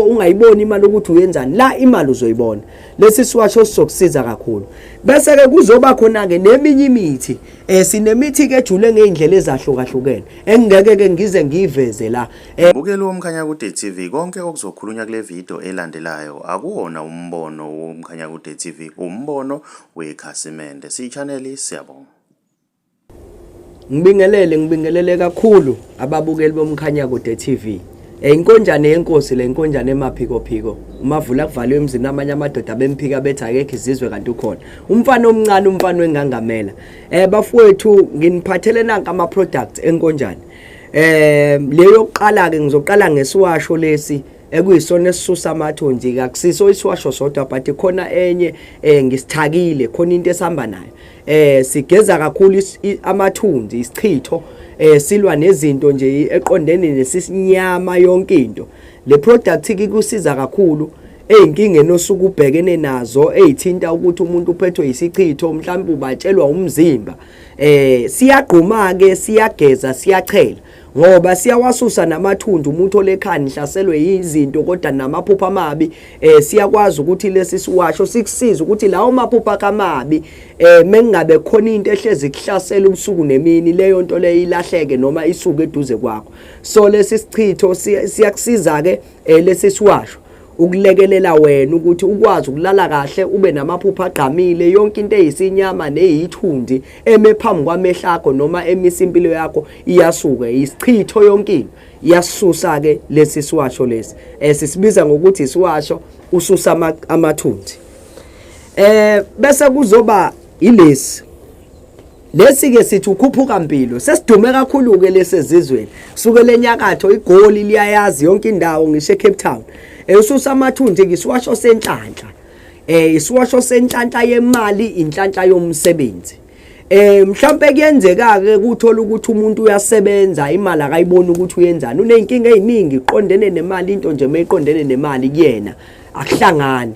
Ungayiboni imali ukuthi uyenzani la, imali uzoyibona. Lesi siwasho sizokusiza kakhulu. Bese ke kuzoba khona ke neminye imithi, sinemithi ke ejule ngeindlela ezahlukahlukene engeke ke ngize ngiyiveze la. Mbukeli woMkhanyakude TV, konke okuzokhulunywa kule video elandelayo akuwona umbono woMkhanyakude TV, umbono wekhasimende. Siyi-channel, siyabonga. Ngibingelele, ngibingelele kakhulu ababukeli boMkhanyakude TV. Inkonjane yenkosi le, inkonjane emaphiko phiko. Umavula kuvaliwe emzini, amanye amadoda bemphika bethi akekho izizwe, kanti ukhona. Umfana omncane, umfana wengangamela. Bafowethu, nginiphathele nanka ama products enkonjane. Le yokuqala ke, ngizoqala ngesiwasho lesi ekuyisona esisusa amathunzi. Akusiso isiwasho sodwa, but khona enye ngisithakile, khona into esihamba nayo. Sigeza kakhulu amathunzi, isichitho, silwa nezinto nje eqondene nesisinyama, yonke into. Le product ikusiza kakhulu ezinkingeni osuke ubhekene nazo ezithinta ukuthi umuntu uphethwe isichitho, mhlawumbe ubatshelwa umzimba. Siyagquma ke, siyageza, siyachela, ngoba siyawasusa namathunzi. Umuntu olekhani ihlaselwe izinto kodwa namaphupho amabi, siyakwazi ukuthi lesi siwasho sikusiza ukuthi lawo maphupho akamabi, mengabe khona into ehlezi kuhlasela ubusuku nemini, leyo nto leyo ilahleke noma isuke eduze kwakho. So lesi sichitho siyakusiza ke, lesi siwasho, ukulekelela wena ukuthi ukwazi ukulala kahle, ube namaphupho agqamile. Yonke into eyisinyama neyithunzi eme phambi kwamehlo akho noma emisa impilo yakho iyasuka. Isichitho, yonke into iyasusa ke lesi siwasho lesi, sisibiza ngokuthi isiwasho ususa amathunzi. Bese kuzoba ilesi, lesi ke sithi ukhuphuka mpilo. Sesidume kakhulu ke lesezizweni, sukele enyakatho, iGoli liyayazi, yonke indawo, ngisho eCape Town. Ususa amathunzi, ngisiwasho senhlanhla, isiwasho senhlanhla yemali, inhlanhla yomsebenzi. Mhlambe kuyenzeka ke kuthola ukuthi umuntu uyasebenza, imali akayiboni ukuthi uyenzani, uneyinkinga eziningi iqondene nemali. Into nje mayiqondene nemali kuyena akuhlangani.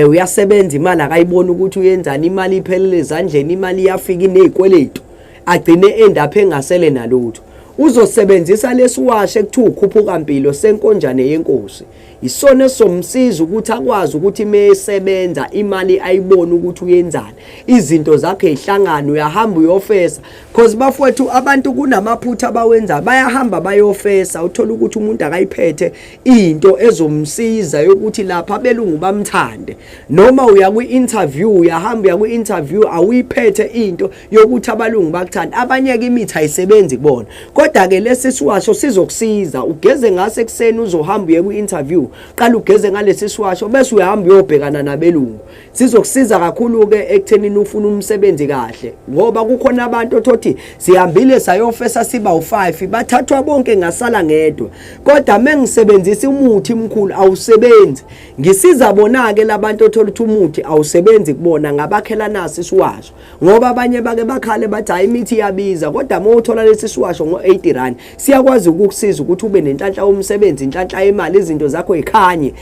Uyasebenza, imali akayiboni ukuthi uyenzani, imali iphelele ezandleni, imali iyafika inezikweletu, agcine endapha engasele nalutho. Uzosebenzisa lesiwashe ekuthiwa ukhuphuka mpilo senkonjane yenkosi. Isona esomsiza ukuthi akwazi ukuthi mesebenza imali ayibone ukuthi uyenzani, izinto zakhe ihlangane. Uyahamba uyofesa, cause bafowethu, abantu kunamaphutha abawenzayo. Bayahamba bayofesa, uthola ukuthi umuntu akayiphethe into ezomsiza yokuthi lapha abelungu bamthande, noma uya kwi-interview, uyahamba uya kwi-interview, awuyiphethe into yokuthi abalungu bakuthande. Abanye-ke imithi ayisebenzi kubona, kodwa-ke lesi siwasho sizokusiza. Ugeze ngase ekuseni, uzohamba uye kwi-interview, qala ugeze ngalesi siwasho, bese uyahamba uyobhekana nabelungu. Sizokusiza kakhulu-ke ekuthenini ufuna umsebenzi kahle, ngoba kukhona abantu othothi sihambile sayofesa siba u-5, bathathwa bonke, ngasala ngedwa, kodwa mengisebenzisa umuthi mkhulu awusebenzi. Ngisiza bona-ke labantu othola ukuthi umuthi awusebenzi kubona, ngabakhela nasi isiwasho, ngoba abanye bake bakhale bathi hayi, imithi iyabiza, kodwa uma uthola lesi siwasho ngo-80 rand, siyakwazi ukukusiza ukuthi ube nenhlanhla yomsebenzi, inhlanhla yemali, izinto zakho ikhanye.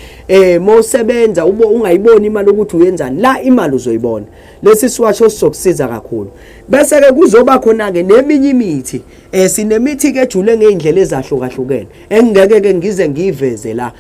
Mawusebenza ube ungayiboni imali ukuthi uyenzani la, imali uzoyibona. Lesi siwasho sizokusiza kakhulu. Bese ke kuzoba khona ke neminye imithi, sinemithi ke ejule ngeindlela ezahlukahlukene engeke ke ngize ngiyiveze la.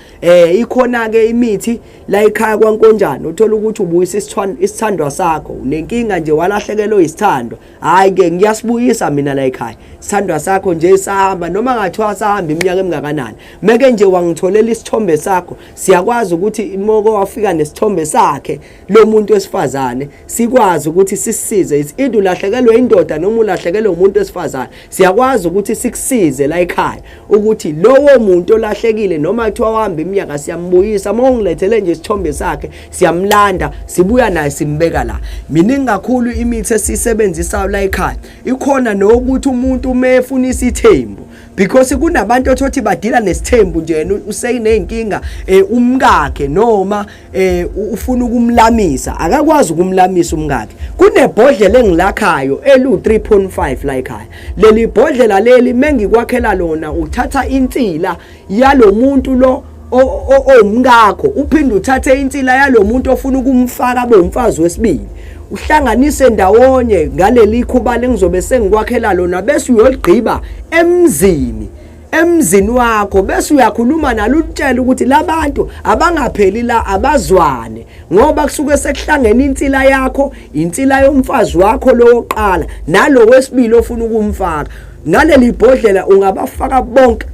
Ikhona ke imithi la ekhaya kwankonjane, uthola ukuthi ubuyisa isithandwa sakho, unenkinga nje, walahlekelwa isithandwa. Hayi ke, ngiyasibuyisa mina la ekhaya isithandwa sakho nje sahamba, noma ngathiwa sahamba iminyaka emingakanani. Meke nje wangitholela isithombe sakho, siyakwazi ukuthi moko wafika nesithombe sakhe lo muntu wesifazane, sikwazi ukuthi sisisize. It's either ulahlekelwe indoda noma ulahlekelwe umuntu wesifazane, siyakwazi ukuthi sikusize la ekhaya ukuthi lowo muntu olahlekile, noma kuthiwa wahamba iminyaka, siyambuyisa. Uma ungilethele nje isithombe sakhe, siyamlanda, sibuya naye, simbeka la. Miningi kakhulu imithi esiyisebenzisayo la ekhaya. Ikhona nokuthi umuntu uma efuna isithembu, because kunabantu othothi badila nesithembu nje, yena useneyinkinga, umkakhe noma ufuna ukumlamisa, akakwazi ukumlamisa umkakhe. Kunebhodlela engilakhayo elu 3.5 la ekhaya. Leli bhodlela leli, mengikwakhela lona, uthatha insila yalomuntu lo owumkakho, uphinde uthathe insila yalomuntu ofuna ukumfaka abe umfazi wesibili, uhlanganise ndawonye ngaleli khuba lengizobe sengikwakhela lona, bese uyoligqiba emzini. Emzini wakho bese uyakhuluma nalo utshela ukuthi labantu abangapheli la, abazwane, ngoba kusuke sekuhlangene insila yakho, insila yomfazi wakho lo wokuqala nalo wesibili ofuna ukumfaka ngaleli bhodlela. Ungabafaka bonke,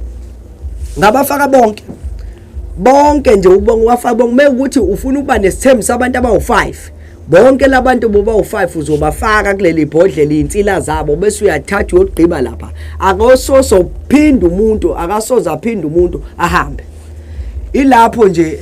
ngabafaka bonke bonke nje, ubonga wafaka bonke. Mekuthi ufuna ukuba nesithembu sabantu abawu5, bonke labantu bobawu5 uzobafaka kuleli bhodlela, insila zabo, bese uyathatha uyogqiba lapha. Akasoso phinda umuntu, akasoze aphinda umuntu ahambe ilapho nje.